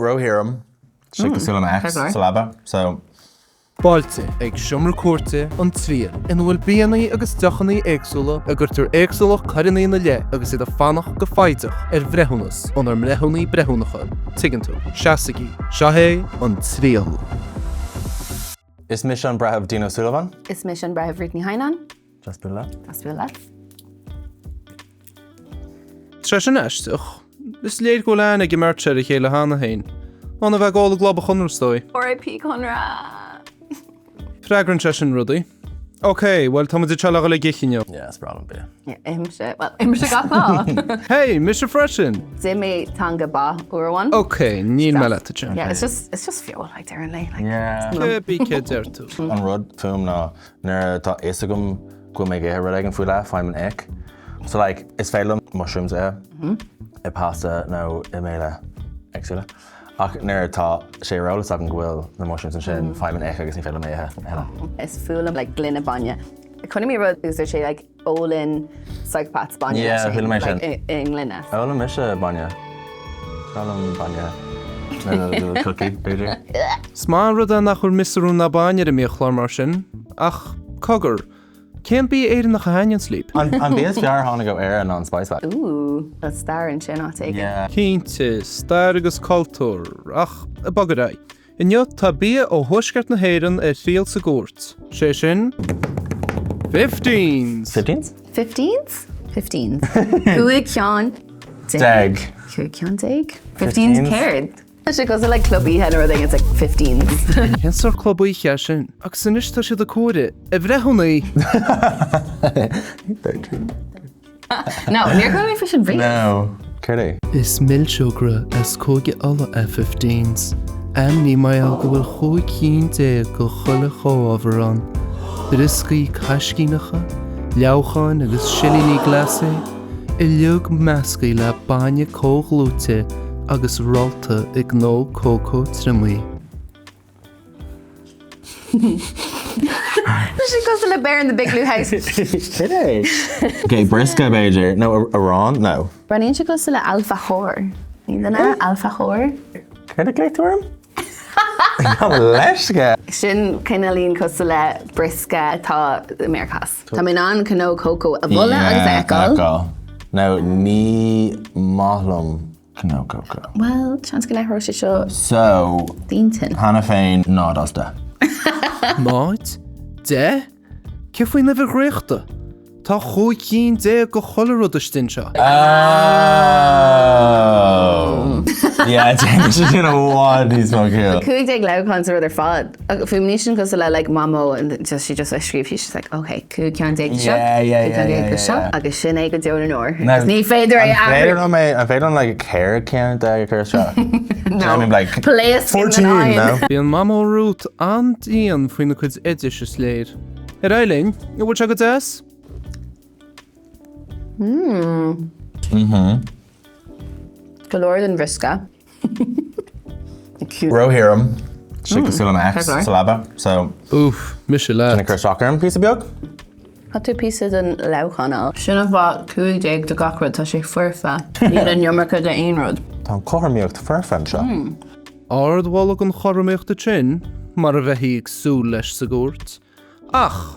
Róthirim, sé cosúil le m'ex sa leaba, so. Fáilte ag Seomra Cúirte An Triail, ina bhfuil bianna agus deochanna éagsúla a gcuirtear éagsúlacht coireanna ina leith agus iad ag fanacht go foighdeach ar bhreithiúnas ónár mbreithiúnaí breithiúnacha. Tuigeann tú. Seasaigí. Seo é An Triail. Is mise an Breitheamh Dean O'Sullivan. Is mise an Breitheamh Rút Ní Theimhneáin. Deas bualadh leat. Deas bualadh leat. Tá sé sin aisteach. Is léir go bhfuil aithne ag an mbeirt ar a chéile cheana féin. Óna bheith ag ól i gclub an Chonradh, is dóigh. RIP Conradh! Freagraíonn sé sin rudaí. Ok, bhuel tá muid ag triail a dhul ag ithe inniu. Yeah, is breá liom bia. Yeah, ithimse, bhuel, ithimse gach lá! Hey, mise freisin! D'ith mé teanga ba uair amháin. Ok, níl mé leat ansin. Yeah, it's just, it's just feoil, like deireadh an lae, like. Yeah. Cibé céard a deir tú. An rud fúm ná nuair atá fhios agam go bhfuil mé ag ithe rud éigin faoi leith, faighim an ick. So like, is féidir liom mushrooms a ithe i pasta nó i mbéile éagsúla. Ach nuair atá sé ar eolas agam go bhfuil na mushrooms ansin, faighim an ick agus ní féidir liom é a ithe a thuilleadh. Is fuath liom like gloine bainne. Chonaic mé rud agus dúirt sé like ólann psychopaths bainne Yeah, leis chuala mé sin. like i ngloine. Ólann mise bainne. Is liom bainne le cookie, b'fhéidir. Is maith an rud é nach bhfuil miosarún ná bainne ar an mbiachlár mar sin, ach cogar, Cén bia Éireannach a thaitníonns libh? An bia is fearr a tháinig ó Éire ná an spice bag. Ooh, tá stair ansin áit éigin. Yeah. Cinnte, stair agus cultúr, ach bog ar aghaidh. Inniu tá bia ó thuaisceart na hÉireann ar triail sa gcúirt, sé sin, Fifteens! Fifteens? Fifteens? Fifteens. 15 ceann. Déag. 15 ceann. Fifteens céard? Tá sé cosúil le club oíche nó rud éigin, it's like fifteens. Cén sórt club oíche é sin? Agus anois tá siad ag comhaireamh, a bhreithiúnaí! No, níor chuala mé faoi sin riamh. No, céard é? Is milseogra as Cúige Uladh é Fifteens. Ainmnithe mar gheall go bhfuil 15 cinn de chuile chomhábhar ann, brioscaí caiscíneacha, leamhcháin agus silíní glacé, uilig measctha le bainne comhdhlúite agus rollta i gcnó cócó triomaithe. Tá sé cosúil le Bear in the Big Blue House. Sin é. Ok, briosca b'fhéidir, nó arán? No. Breathnaíonn sé cosúil le alfajor. Ní duine? Alfajor? Céard a ghlaoigh tú orm? Gabh mo leithscéal! Sin cineáilín cosúil le briosca atá i Meiriceá Theas. Tá mé in ann cnó cócó a bholadh agus a fheiceáil. Now, ní maith liom cnó cócó. Bhuel, seans go n-athróidh sé seo So, d'intinn. cheana féin, 0 as 10. 0? 10? Cé faoin uimhir dhraíochta? Tá 15 cinn de chuile rud istigh anseo. Oh! Yeah, déanann sé sin i bhfad níos mó ciall. 15 leamhchán sa rud ar fad. Fuaimníonn sin cosúil le like Mamó and just she just scríobh she's just like ok, 15 ceann de seo, Yeah, yeah, 15 ceann yeah, de yeah, seo yeah. agus sin é go deo na ndeor. Now, Agus ní féidir é a An féidir athrú. liom é, an féidir liom like 14 ceann a chur isteach? No. I mean like Pléascann 14, an no? Bíonn Mamó Ruth an-dian faoina cuid oidis is léir. Ar aghaidh linn, an bhfuil sé go deas? Mmm. Mhm. Go leor den bhriosca. Cute. Róthirim. Sé cosúil le m'ex sa leaba, so. Oof, mise leat. Sin ag cur isteach orm píosa beag. Caithfidh tú píosa den leamhchán a fháil. Sin an fáth 15 de gach rud, tá sé foirfe. Níl an iomarca de aon rud. Tá an chothromaíocht foirfe anseo. Ardmholadh don chothromaíocht ansin, mar a bheifí ag súil leis sa gcúirt. Ach,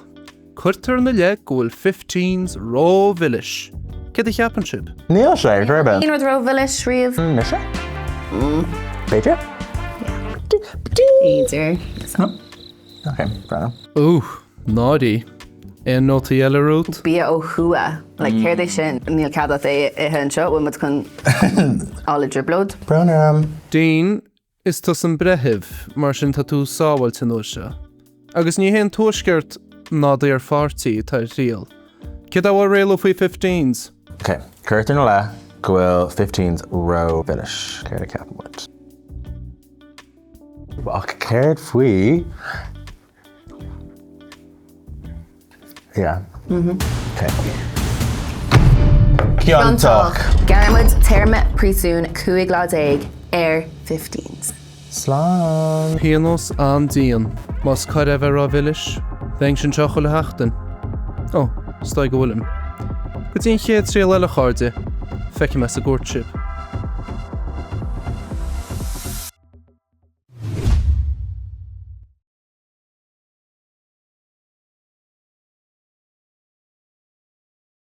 cuirtear ina leith go bhfuil Fifteens ró-mhilis. Céard a cheapann sibh? Níl sé, ar chor ar bith. Aon rud ró-mhilis riamh? Mise? B'fhéidir? B'fhéidir. Ok, fair enough. Ooh, náirí. Aon nótaí eile, Ruth? Bia ó thuaidh. Like, céard é sin? Níl cead agat é a ithe anseo, bhfuil muid chun dul i dtrioblóid? Brón orm. Dean, is tusa an breitheamh, mar sin tá tú sábháilte an uair seo. Agus ní hé an Tuaisceart ná daorpháirtí atá ar triail. Céard atá uaibh a réalú faoi Fifteens? Ok, cuirtear ina leith go bhfuil Fifteens ró-mhilis. Céard a cheapann muid? Ach céard faoi Yeah. Ok. Ciontach. Gearraimid téarma príosúin 15 lá ar Fifteens. Slán. Pionós an-dian. Más coir é bheith ró-mhilis, bheinnse anseo chuile sheachtain. Ó, is dóigh go bhfuilim. Go dtí an chéad triail eile, a chairde. Feicfidh mé sa gcúirt sibh.